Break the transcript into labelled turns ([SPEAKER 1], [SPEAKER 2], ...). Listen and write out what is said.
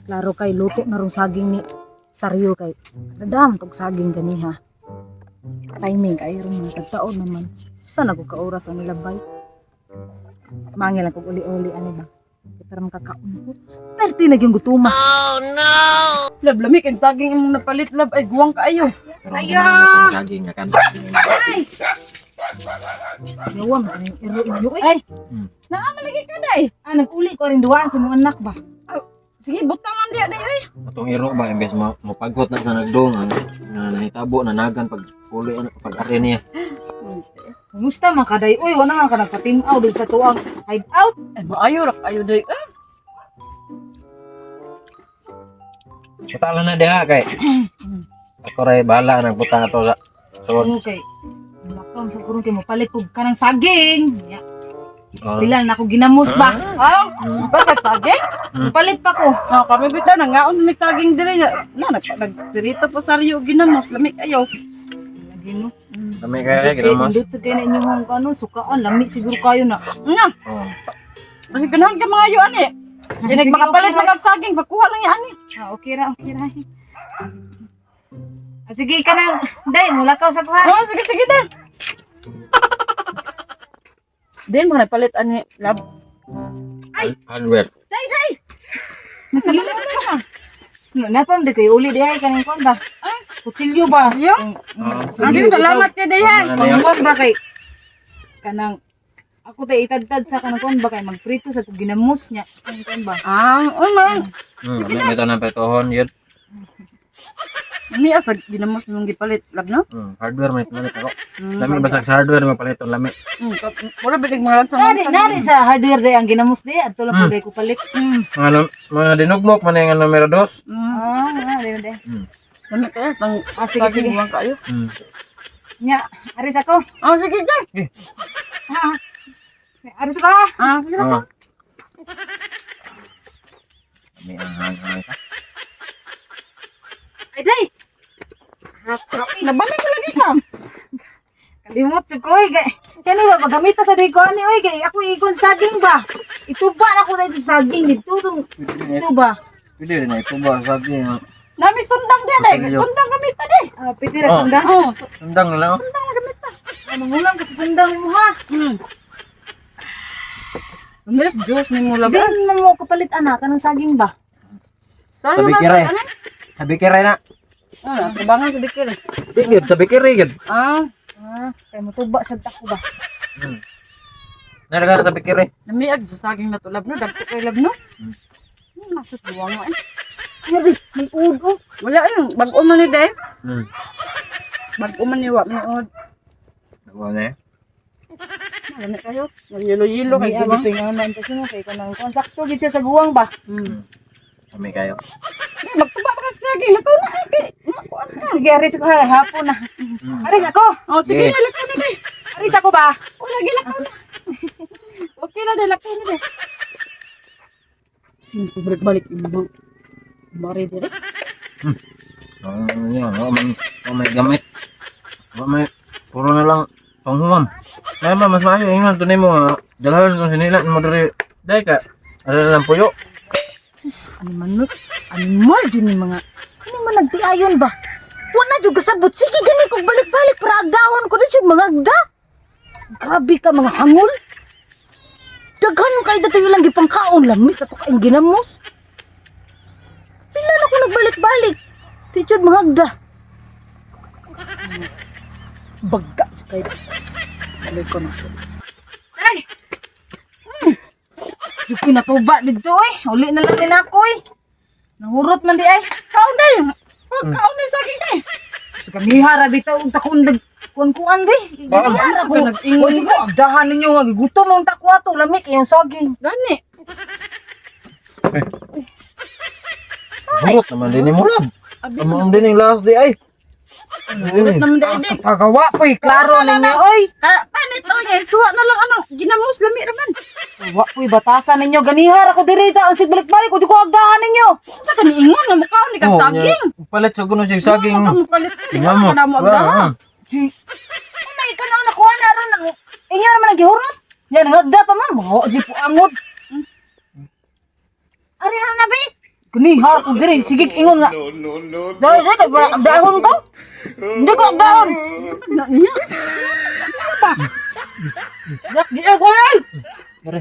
[SPEAKER 1] Klaro kay luto na rong saging ni Saryo kay nadam tog saging ganiha. Timing kay ron mga tagtaon naman. Sa na ko ka oras ang ilabay. Mangil lang kog uli-uli ani ba. Kay para makakaon ko. Perti na gyud gutuma.
[SPEAKER 2] Lab, lamig ang saging imong napalit, lab. Ay, guwang kaayo.
[SPEAKER 3] Pero ang ginawa kong saging nga kan.
[SPEAKER 1] Yawa man ang iro inyo eh.
[SPEAKER 2] Ay,
[SPEAKER 1] Naamalagi ka day. Ah, nag-uli ko rin duwaan sa mga anak ba.
[SPEAKER 2] Sige, butangan diya, day, ay.
[SPEAKER 3] Atong iro ba imbes mo mopagot na sa nagdong ano, nga nahitabo nanagan pag uli ano, pag ari niya.
[SPEAKER 1] Kumusta man kaday? Uy, wala nga ka nagpatimaw dun sa tuang hideout.
[SPEAKER 2] Ay, maayo, rak ayo, day. Ah,
[SPEAKER 3] Butang na diha kay. Ako ray bahala nagbutang ato sa suod.
[SPEAKER 1] Okay. Lakang sa kurong kay mo palit kog kanang saging. Ya,
[SPEAKER 3] Oh.
[SPEAKER 1] pila na ako ginamos ba?
[SPEAKER 2] Ah, bakit saging?
[SPEAKER 1] Palit pa ko.
[SPEAKER 2] Ah, kami bitaw, nangaon may saging diri. Na, nagpirito po sa Rio ginamos, lamig ayo.
[SPEAKER 1] Lagi no.
[SPEAKER 3] Kami kay ginamos.
[SPEAKER 1] Indot sa kay na inyong ano, sukaan lami siguro kayo na.
[SPEAKER 2] Nga,
[SPEAKER 3] Oh.
[SPEAKER 2] kasi ganahan ka mga ayo, ani. Di
[SPEAKER 1] Sige,
[SPEAKER 2] makapalit
[SPEAKER 1] okay ra.
[SPEAKER 2] na kag saging, pagkuha lang yan, ani.
[SPEAKER 1] Ah, okay ra, okay ra. Ah, sige ka na. Day, mula ka sa kuha.
[SPEAKER 2] Oh, sige, sige, din. Din, mga napalit, ani, lab.
[SPEAKER 3] Hardware.
[SPEAKER 1] Day, day.
[SPEAKER 2] Nakalimot ka.
[SPEAKER 1] Napam di kayo uli dihay kaning kuan ba?
[SPEAKER 2] Ah,
[SPEAKER 1] Kutsilyo ba?
[SPEAKER 2] Ayo.
[SPEAKER 3] Oh.
[SPEAKER 2] Ani, salamat kay day, ha.
[SPEAKER 3] Ano yan?
[SPEAKER 1] Pangkuan ba kay kanang ako tay itadtad sa kanang kuan ba kay magprito sa kog ginamos niya. Kanang kuan ba?
[SPEAKER 2] Ah, oh, man.
[SPEAKER 3] Kami may tanan pretohon yun.
[SPEAKER 2] May asa ginamos nung gipalit, lab, no?
[SPEAKER 3] Hardware may tanan ako. Lami basag sa hardware mapalit ang lami.
[SPEAKER 2] Wala bilig mga lansang.
[SPEAKER 1] Nari, nari sa hardware day ang ginamos day adto lang po day ko palit.
[SPEAKER 3] Mga mga dinugmok man yung numero 2.
[SPEAKER 1] Ah, nari na day.
[SPEAKER 2] Lami kayo, pang
[SPEAKER 1] Ah, sige, sige.
[SPEAKER 2] guwang kayo.
[SPEAKER 1] Nya, aris ako.
[SPEAKER 2] Ah, sige, sige.
[SPEAKER 1] Ha. Aris ako ha.
[SPEAKER 2] Ah, sige na.
[SPEAKER 3] Oh. Kami ang hang-hang ka.
[SPEAKER 1] Ay day.
[SPEAKER 2] Nabalik ko lagi ka.
[SPEAKER 1] Kalimot jud ko oy kay kani ba pagamita sa day ko ani oy kay ako ikon saging ba. Ituba na ko dito sa saging dito tong ito ba.
[SPEAKER 3] Pwede rin na ito ba saging.
[SPEAKER 2] Nami sundang din ay.
[SPEAKER 3] Kutsilyo.
[SPEAKER 2] Sundang gamita din.
[SPEAKER 1] Ah, pwede ra
[SPEAKER 3] Oh.
[SPEAKER 1] sundang.
[SPEAKER 2] Oh,
[SPEAKER 3] Sundang na lang. Oh.
[SPEAKER 2] sundang gamita.
[SPEAKER 1] Ah, mangulam ka sa sundang mo ha.
[SPEAKER 2] Miss juice ni mo lab.
[SPEAKER 1] Di na mo kapalit anak kanang saging ba.
[SPEAKER 2] Sorry
[SPEAKER 3] Sabi
[SPEAKER 2] na.
[SPEAKER 3] kiray.
[SPEAKER 2] Ano?
[SPEAKER 3] Sabi kiray na.
[SPEAKER 2] Ah, trabangan sa dikir.
[SPEAKER 3] Di gyud sabi kiray gyud.
[SPEAKER 2] Ah,
[SPEAKER 1] Ah, kay motuba sad ta ko ba.
[SPEAKER 3] Naraga sabi kiray.
[SPEAKER 2] namiag sa saging na to lab no, dagko kay lab no. Nasot buwang mo eh.
[SPEAKER 1] Ay, may ud oh.
[SPEAKER 2] Wala yun, bag-o man ni day. Bag-o man ni wa ni od.
[SPEAKER 3] Nakuha na eh.
[SPEAKER 2] Lami kayo. Yelo-yelo kay
[SPEAKER 1] May
[SPEAKER 2] buwang.
[SPEAKER 1] agi to nga kasi no kay kanang kuan sakto gid siya sa guwang ba.
[SPEAKER 3] Kami kayo.
[SPEAKER 2] Ay, magtuba pa ka sa saging, lakaw na ay, kay. Makuan ka.
[SPEAKER 1] Sige, aris ako ha, hapon na. Aris ako.
[SPEAKER 2] Oh, sige
[SPEAKER 3] Sige.
[SPEAKER 2] na, lakaw na day.
[SPEAKER 1] Aris ako ba?
[SPEAKER 2] Oh, lagi lakaw na. Okay na day, lakaw na day. Sino ko balik-balik yung bang mare dire?
[SPEAKER 3] Ano yan? Wa man wa may gamit. Wa may puro na lang panghuman. Kaya ba mas maayo ingon tunay mo nga dalhan kung sinila mo diri dai ka. Ano na lang puyo.
[SPEAKER 2] Sus, ano man no? Animal dyan yung mga.
[SPEAKER 1] Ano man nagtiayon ba? Wala jud kasabot. Sige gani kog balik-balik para agdahon ko di mga agda. Grabe ka mga hangol. Daghan kay dato ilang gipangkaon lami ka to kaing ginamos. Pila na ko nagbalik-balik. Di jud mga agda. Bagga jud kay.
[SPEAKER 2] Balik ko na.
[SPEAKER 1] Ay. Jud ko natuba didto oy. Uli na lang din ako oy. Nahurot man di ay.
[SPEAKER 2] Kaon day! Huwag kaon day saging day!
[SPEAKER 1] Sa kaniha ra bitaw unta ko nag kuan-kuan be. Ganiha ra ko.
[SPEAKER 2] Nag-ingon
[SPEAKER 1] Wa ko agdahan ninyo nga gigutom ang takwa to lami kayong saging.
[SPEAKER 2] Gani.
[SPEAKER 3] Hurot naman din mo lang.
[SPEAKER 2] Abi,
[SPEAKER 3] Amo ang din yung last day ay.
[SPEAKER 2] hurot naman day day.
[SPEAKER 1] Pagawa po'y klaro ninyo oy.
[SPEAKER 2] Ka, panit o niya, suwa na lang ano, ginamos lami raman.
[SPEAKER 1] Wa po'y batasan ninyo ganiha ra ko diri ta ang balik-balik udi ko agdahan ninyo.
[SPEAKER 2] Sa kaniingon nga mukhaon ni kag saging.
[SPEAKER 3] Palit sa kuno sig saging.
[SPEAKER 2] Ano ka palit ka? Di
[SPEAKER 3] Tingnan mo.
[SPEAKER 2] ka na mo agdahan.
[SPEAKER 1] Si Una ikaw na nakuha na ron ang inyo naman ang gihurot. Yan hagda pa man. Wa di po angod. Kani ko diri sige ingon nga.
[SPEAKER 4] No, no, no.
[SPEAKER 1] Dahil dito ba dahon ko? Hindi ko dahon.
[SPEAKER 2] Na niya. Ba? Yak, di ako ay.
[SPEAKER 3] Dere.